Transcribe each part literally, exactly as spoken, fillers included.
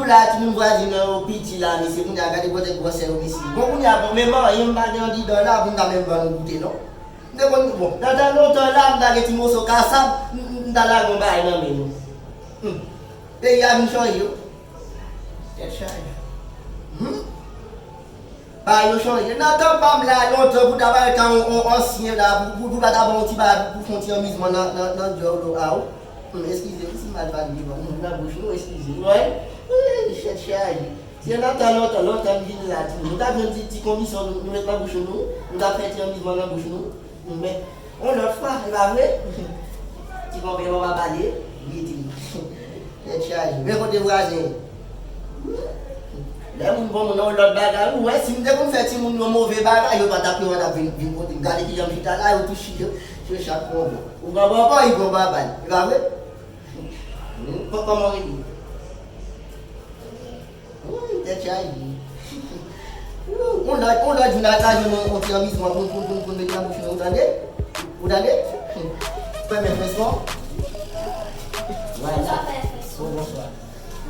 La, timoun vwazen nan yo piti la, mesye, kounye a gade gwosè gwosè yo, mesye. Bon, kounye a, bon, menm anyen m pa gen andidan la pou m ta menm ban nou goute, non. M te konn, bon, nan tan lontan la, m ta gen ti moso kasab, m, m, m ta lage yon bagay nan men nou. Hmm. Peyi a vin chanje, wi. Tèt chaje. Hmm. Bagay yo chanje. Nan tan pa m la, lontan, pou ta parèt yon, yon ansyen la, pou, pou, pou ta ba yon ti bagay, pou, pou fè yon ti anmizman nan, nan, nan djòl ou a ou. Hmm, eskize m si m mal pale devan moun nan bouch nou, eskize m, wi. Wi, tèt chaje. Se nan tan lontan, lontan m vin la, timoun. Nou t ap jwenn ti, ti komisyon nou, nou met nan bouch nou, nou t ap fè ti anmizman nan bouch nou. Men, yon lòt fwa, e pa vre? Ti konpè pa pale, li di, tèt chaje. Men kote vwazen. Lè moun bon moun nan yon lòt bagay, ou wè, si m te konn fè timoun yo move bagay, yo pa t ap, yo pa t ap vin, vin kote m. Gade kijan m chita la, yo tou chita, yo chak pran bò. Ou pran bò pa, li pran bò pa li. E pa vre? Hmm, kò-, kòman w rele? Woy, tèt chaje. Yon lòt, yon lòt jou n a, n a jwenn yon, yon ti anmizman pou, pou, pou, pou n mete nan bouch nou, ou tande? Ou tande? Fèmen frèsman. Vwala. Bonswa, pè Frèsman. Bon, bonswa.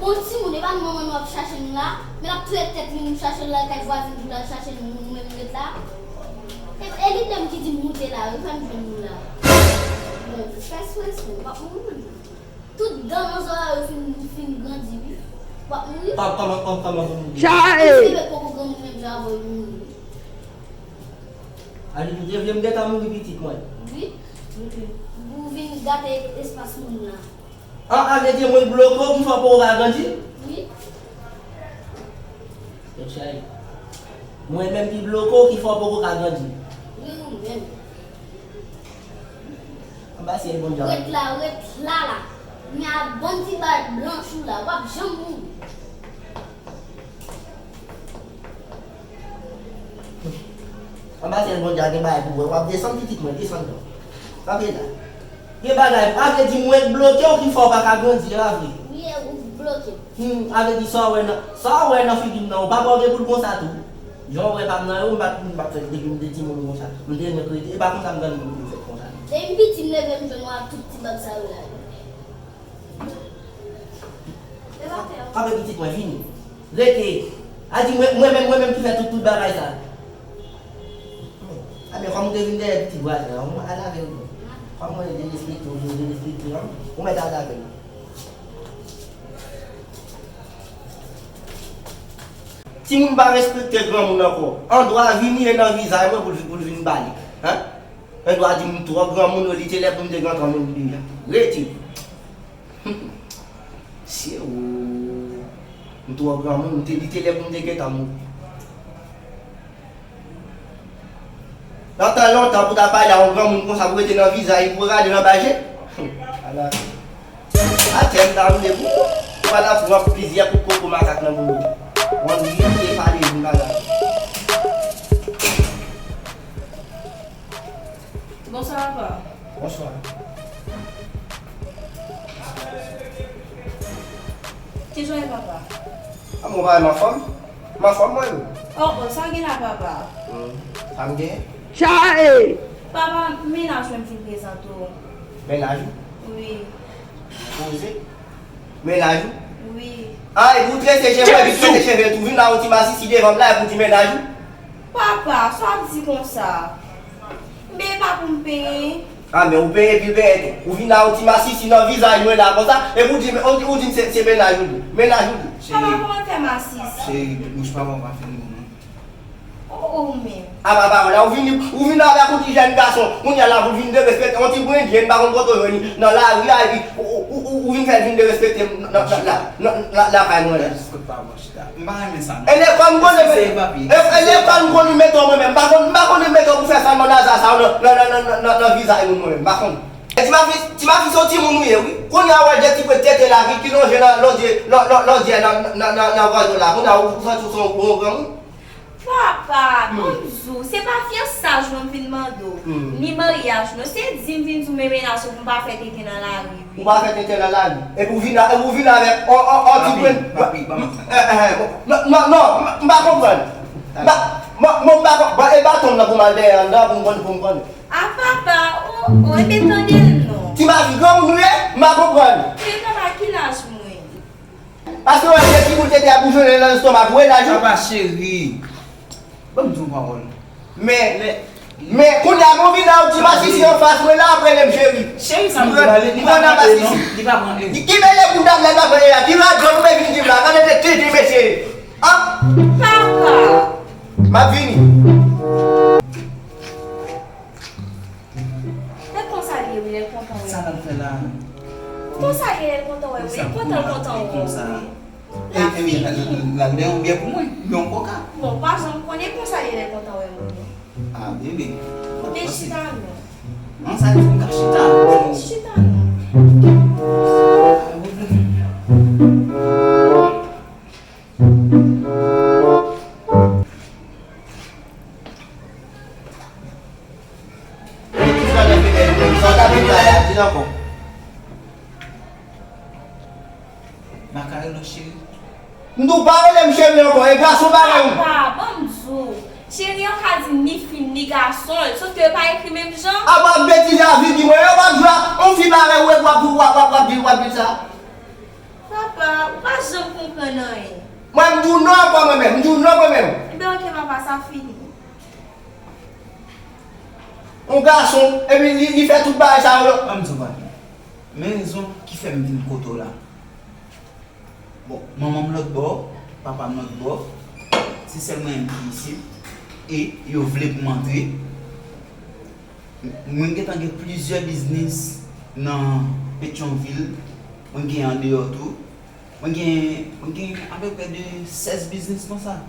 Bon, timoun, e pa nou manman nou ap chache nou la? Men l ap touye tèt li, nou chache l, l al kay vwazen pou l al chache nou, nou menm nou ret la. E, e li menm ki di m moute la, wi, fè m jwenn nou la. Bon, pè Frèsman, w ap mouri menm. Tout dan nan zòrèy ou fin, fin grandi, wi. W ap mouri. Kòm-, kòman, kòm-, kòman pou mouri? Chae! Pitit bebe poko granmoun menm jan avè w, li mouri, wi. Ann, ou te vle m gentan mouri, pitit mwen? Wi. Ou vin gate espas moun nan. An, an, vle di mwen k bloke w ki fè w poko ka grandi? Wi. Tèt chaje. Mwen menm ki bloke w ki fè w poko ka grandi? Wi, ou menm. Anba syèl Bondye a. Ret la, ret la la. Men a bann ti bal blanch ou la, w ap janm mouri. Anba syèl Bondye a gen bagay pou wè. W ap desann pitit mwen, desann non. Kanpe la. Gen bagay, a vle di mwen k bloke w ki fè w pa ka grandi, e pa vre? Wi, e ou k bloke m. Hmm, a vle di sa w wè nan, sa w wè nan figi m nan, ou papa w gen pou l konsa tou. Jan w wè pa m nan yo, m pa t, m pa t fè depi m te timoun konsa. M te renmen krete, e pa konsa m grandi pou m fèt konsa. Depi m piti m leve m jwenn w ak tout ti bab sa yo la. Kanpe pitit mwen, vini. Rete. A di mwen, mwen menm, mwen menm ki fè tout, tout bagay sa. A men kòm ou te vin dèyè pitit vwazen an, ou al avè l non. Kòm mwen derespekte w, derespekte an, ou mèt al avè l. Timoun pa respekte granmoun ankò. Andwa vini e nan vizaj mwen pou l, pou l vin pale. Hein? Andwa di m twò granmoun, li te lè pou m te gentan mouri deja. Rete. Se ou. M twò granmoun, m te, li te lè pou m te gentan mouri. Nan tan lontan, pou ta pale a yon granmoun konsa, pou rete nan vizaj, pou gade nan bay je. Ala. Atè m ta woule pou ou. Ou pa ta pran plizyè kout koko makak nan moun ou. Mwen, m te pale, m pa la. Bonswa, papa. Bonswa. Kijan w ye, papa? A, mwen pa m anfòm. M anfòm, mwen menm. Oh, oh, sa w gen la, papa? Hmm. Sa m gen? Chae! Papa, mennaj mwen m fin prezante w. Mennaj ou? Wi. Poze. Mennaj ou? Wi. A, epi w trese cheve, epi w trese cheve tou. Vin la, yon ti masisi devan m la, epi w di mennaj ou? Papa, sa w ap di konsa? Men e pa pou m penyen. A, men ou penyen, epi l penyen tou. Ou vin la, yon ti masisi nan vizaj mwen la konsa, epi w di, ou, ou di m se, se mennaj ou li. Mennaj ou li. Papa, kòman l fè masisi? Cheri, bouch pa bon, pa fini moun. Oh, oh, men. A, papa, la, ou vini, ou vin avèk yon ti jèn gason. Kounye a la, pou vin derespekte, yon ti brendye, m pa konn kote w jwenn li nan lari a, epi ou, ou, ou, ou vin fè l vin derespekte m nan, nan, nan, nan, nan, nan lakay mwen la. Kout pa bon, chita. M pa renmen sa, non. E lekòl m konnen, eskize, papi, e, e eskize, lekòl m konnen mete w mwen menm. M pa konn, m pa konnen mete w pou fè sa nan naza sa yo nan, nan, nan vizaj moun mwen menm. M pa konn. E ti mafi, ti mafi se yon timoun ou ye, wi. Kounye a w wè de ti pwent tete la ki, ki lonje nan lòdye, lò, lò, lòdye nan, nan, nan, nan vwazon la. Kounye a ou santi w se yon gwo granmoun. Papa, hmm, ban m di w, se pa fyansaj non m vin mande w, hmm, ni maryaj non. Se di m vin di w men mennaj ou pou m pa fè tenten nan lari, wi. Ou pa fè tenten nan lari. Epi w vin a, epi w vin avèk, o, o, o, ti grenn. Papi, papi, ban m. Eh, eh, eh, non, non, non, m pa konprann. M pa, m, m, m pa konprann. E baton m nan pou m al dèyè anndan pou m konn, pou m konn. A papa, o, o, ebyen tande l non. Ti mafi, granmoun ou ye? M pa konprann. Men papa, ki laj mwen? Paske w wè de ti bout tete ap boujonnen nan lestomak ou, e la jou. Papa cheri, ban m di w yon pawòl. Men, men, kounye a, bon, vin la, ou ti masisi anfas mwen la, ap rele m cheri. Cheri, sa m di la, li pa pran e non, li pa pran e. Ki mele pou dam la, li pa pran e la, ki radyo nou vin di m la, gade de tete mesye. An? Papa! M ap vini. Men konsa l ye wi, lè l kontan wè. Sa l ap fè la? Konsa l ye, lè l kontan wè wi, li kontan, l kontan wè wi. L ap fini. L al dèyè yon byè pou mwen, yon koka. Bon, pa janm konnen konsa l ye lè l kontan wè moun. Ah, bebe. Kote chita non? Non, sa di m ka chita. Chita non. Sa w t ap di la, di l ankò. Makarelo cheri. M di w pa rele m cheri ankò, e gason parèy ou. Papa, ban m di w. Cheri an ka di ni fi ni gason, sòf ke yo pa ekri menm jan. Apa betize a figi mwen, yo p ap jwe a, yon fi parèy ou epi w ap, w ap, w ap, w ap di, w ap di sa. Papa, ou pa janm konprann anyen. Mwen, m di w non ankò mwen menm, m di w non mwen menm. Ebyen, oke, papa, sa fini. Yon gason, epi li, li fè tout bagay sa yo. Ban m di w, papi, men rezon ki fè m vin kote w la. Bon, manman m lòt bò, papa m lòt bò, se sèl mwen menm ki isit, e yo vle pou m antre. Mwen gentan gen plizyè biznis nan Petyonvil, mwen gen andeyò tou. Mwen gen, mwen gen apeprè de sèz biznis konsa.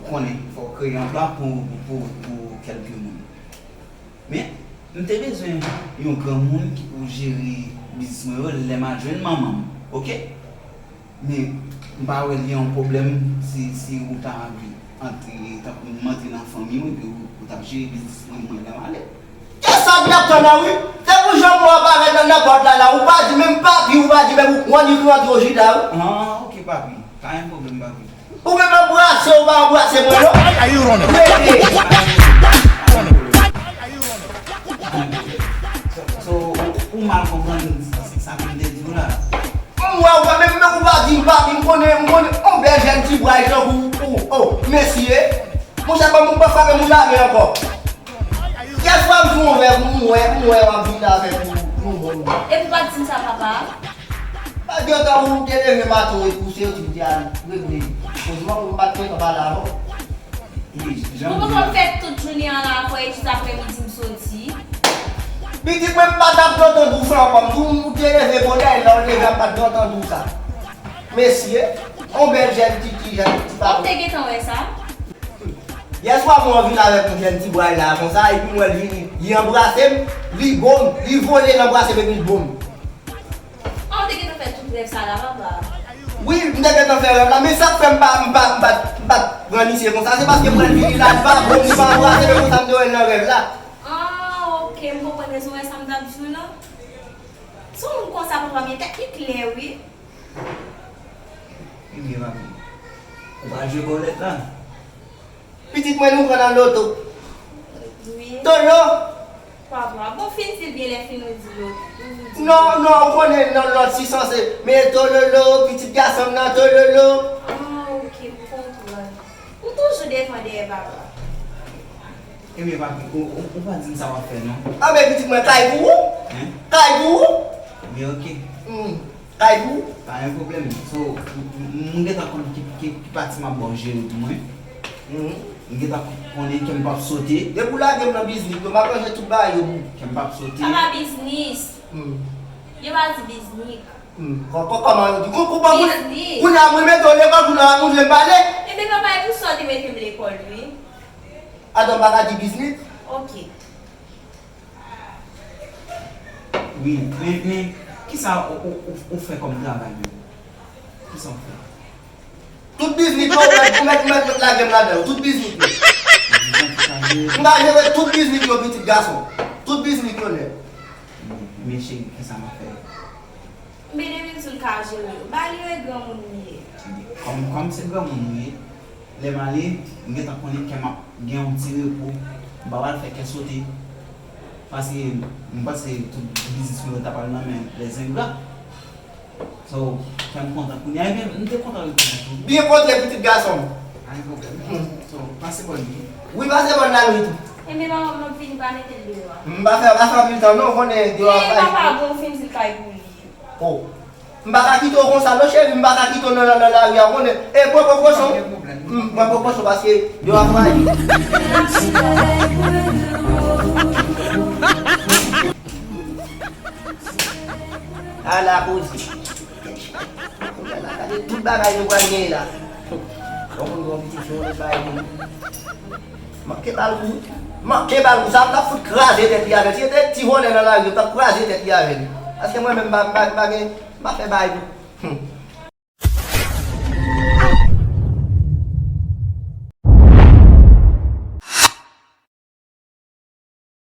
Ou konnen, fò w kreye anplwa pou, pou, pou kèlke moun. Men, m te bezwen yon granmoun ki pou jere biznis mwen yo lè m a jwenn manman m, oke? Men, m pa wè li yon pwoblèm si, si ou ta anvi antre, tankou m antre nan fanmi w, epi ou, ou t ap jere biznis mwen, mwen lè m ale. Kisa n ap tann la wi? Se pou jan mwen parèt nan, nan pòt la la, ou pa di menm papi, ou pa di menm ou, ou annik rantre ou chita wi. Ah, oke papi, pa gen pwoblèm papi. Ou menm anbrase, ou pa anbrase mwen non. Why are you running? Rete. So, so, ou, ou mal konprann sa, sa ke m te di w la. M wè ou pa menm, menm ou pa di m papi, m konnen, m konnen, yon bèl jèn ti bway tankou ou, oh, mesye. Monchè, ban m, ou pa frape moun lamen ankò. Kèk fwa m sou yon vè, m wè, m wè w ap vin avèk yon, yon bon moun. Epi w pa t di m sa, papa? Pa gen tan ou te leve maten ou pouse yo ti piti al regle. Ozman pou m pa t gentan pale avè w. Wi, jan m di w la. Ou poko fè tout jounen an la avè w, e jis aprèmidi m soti. Pitit mwen, m pa t ap gentan di w sa ankò. M di w, ou te leve bonè, lè w leve a, m pa t gentan di w sa. Mesye, yon bèl jèn ti, ti jèn ti pa. Ou te gentan wè sa? Yèswa mwen vin avèk yon jèn ti bway la konsa, epi m wè l vini, li anbrase m, li bo m, li vole, l anbrase m epi l bo m. Ah, ou te gentan fè tout rèv sa la, papa? Wi, m te gentan fè rèv la, men sa k fè m pa, m pa, m pa, m pa t pran misye konsa, se paske m wè l vini la, li pa bo m, li pa anbrase m, e konsa m te wè l nan rèv la. Ah, oke, m konprann rezon wè sa m t ap di w lan. Se yon moun konsa, papa, men tèt li klè, wi. Ebyen, papi, ou pral jwe bòlèt la? Pitit mwen, nou pran nan loto. Wi. Tolo! Papa, bon, fin di l byen lè fin ou di loto. Non, non, ou konnen nan lòt si sanse. Men tololo, pitit gason m nan tololo. Ah, oke, m konprann. Ou toujou devan dèyè papa. Ebyen, papi, ou, ou, ou pa di m sa w ap fè, non. Ah, men pitit mwen, kay pou ou? Hein? Kay pou ou? Men oke. Hmm. Kay pou ou? Pa gen pwoblèm. So, m, m, m gentan konn ki, ki, ki pati m ap ba w jere pou mwen. Mhm. M gentan konnen ke m p ap sote. Depi w lage m nan biznis, m ap ranje tout bagay yo pou ou. Ke m p ap sote. Sa pa biznis. Hmm. Yo pa di biznik. Hmm. Kò-, kò-, kòman yo di? Kou-, kou-, kou-, biznis. Kounye a, mwen mete w lekòl, kounye a, ou vle m pale? Ebyen, papa, e pou sa w te mete m lekòl, wi. Adan, m pa ka di biznis? Oke. Wi, men, men, kisa ou, ou, ou, ou fè kòm travay menm? Kisa ou fè? Tout biznis yo, ou mèt, ou mèt, ou mèt lage m ladan yo. Tout biznis yo. M ka jere tout biznis yo, pitit gason. Tout biznis yo nèt. Men cheri, kisa m ap fè? Men depi m di w l ka jere yo, ba li yo, e granmoun li ye. Kòm, kòm se granmoun ou ye, lè m ale, m gentan konnen kè m ap gen yon ti repo. M pa pral fè kè sote. Paske m panse tout biznis mwen yo ta pral nan men lèzengra. So, fè m kontan kounye a, ebyen, m te kontan rekonèt ou. Byen kontre, pitit gason m. Pa gen pwoblèm. So, pase bòn wi. Wi, pase bòn la wi tou. Ebyen, papa m ap vini pa mete l deyò a. M pa fè, pa fè anpil tan non, konnen deyò a. Ebyen, papa, bon, fin di l kay pou li. Oh. M pa ka kite w konsa non, cheri, m pa ka kite w nan, nan, nan lari a, konnen. E, pran pwokosyon. Pa gen pwoblèm. M, pran pwokosyon paske deyò a fraji. Ala koze. Gade tout bagay nou pral genyen la. Yon moun gen yon pitit, se yon lòt bagay pou li. Manke ba l kou. Manke ba l kou. Sa m t ap fout kraze tèt li avè l. Si se te ti vòlè nan lari, m t ap kraze tèt li avè l. Paske mwen menm, m pa, m pa, m pa gen, m pa fè bagay pou. Hmm.